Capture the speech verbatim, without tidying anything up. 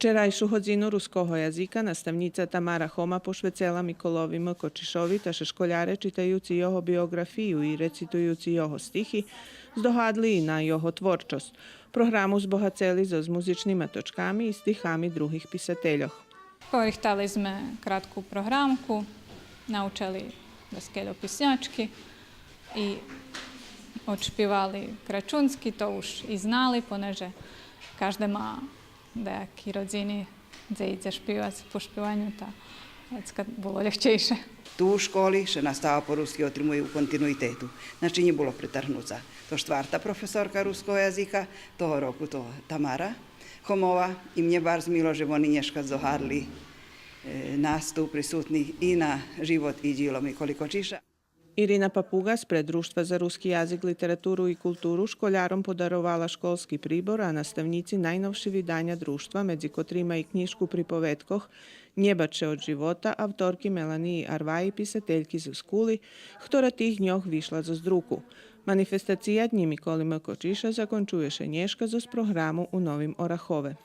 Вчерайшу годзину руского язика наставнїца Тамара Хома пошвецела Миколови М. Кочишови, та ше школяре, читаюци його биоґрафию и рецитуюци його стихи, здогадли и на його творчосц. Програму збогацели зоз музичнима точками и стихами других писательох. Порихтали зме кратку програмку, научели даскельо писнячки и одшпивали крачунски, то уж и знали, понеже кажде ма даяки родзини дзе идзе шпивац по шпиваню, та вецка було лєгчейше. Ту у школи ше настава по руски отримує у континуитету, значи нє було претаргнуца. То штварта професорка руского язика того року, то Тамара Хомова, и мнє барз мило же вони нєшка здогадли, е, нас ту присутних и на живот и дїло Миколи Кочиша. Ирина Папуга спред Дружтва за руски язик, литературу и културу школяром подаровала школски прибор, а наставнїци найновши виданя Дружтва, медзи котрима и кнїжку приповедкох Нєбаче од живота авторки Меланиї Арваї, писательки зоз Кули, хтора тих дньох вишла зоз друку. Манифестация Днї Миколи М. Кочиша закончує ше нєшка зоз програму у Новим Орахове.